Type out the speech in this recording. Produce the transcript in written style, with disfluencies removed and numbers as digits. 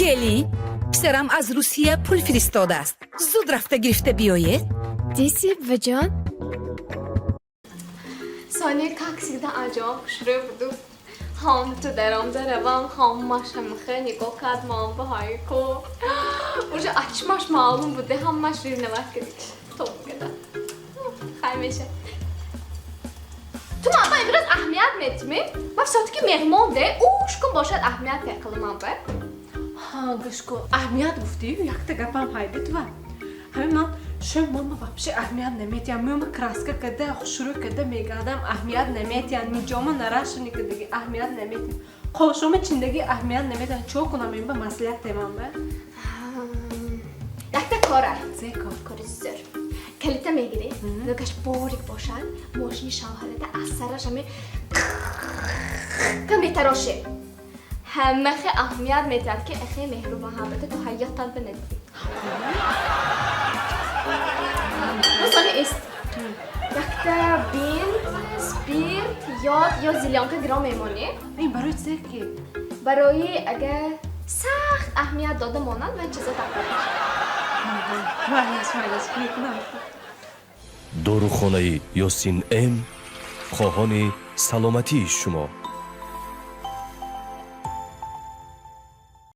Келин, писарам аз Русия пул фиристодааст, зуд рафта гирифта биёед. Диси, буваҷон. Соня, как всегда, аҷоб хушрӯ буду. Ҳам ту даромда равам, ҳамаш ҳамихе нигоҳ кард, ман ба ҳайко. Уже ачмаш маълум буде, ҳамаш ревновать кардик. Топ када. Хай меша. Ту ман ба имрӯз аҳамият медиҳӣ? Ман всё-таки меҳмон де, уш кун бошад, аҳамият меқилам ман ба. Ҳа, гӯш кун, аҳамият гуфтӣ, якта гапам ҳайда тува. Ҳамин ман шояд мама вообще аҳамият наметиҳам. Мӯма краска када, хушрӯ када мегардам, аҳамият наметиҳам. Миҷома нарашини кадаги, аҳамият наметиҳам. Қошома чиндаги, аҳамият наметиҳам. Чо кунам ин ба, маслиҳат темам ба? Якта кора. Зе кор? Кори зӯр. Калита мегирӣ, нӯкаш борик бошад, мошини шавҳарата аз сараш ҳами ка метарошӣ. Ҳамахе аҳамият медиҳад, ки эхе меҳрубон ҳамрата ту ҳаётат ба надидӣ. Масалан, ист. Якта бинт, спирт, йод ё зелёнка гиром мемонӣ. Ин барои зе ки? Барои агар сахт аҳамият дода монанд ва чизо такрор мешавад. Майлаш, майлаш, мекунам. Дорухонаи Ёсин М хоҳони саломатии шумо.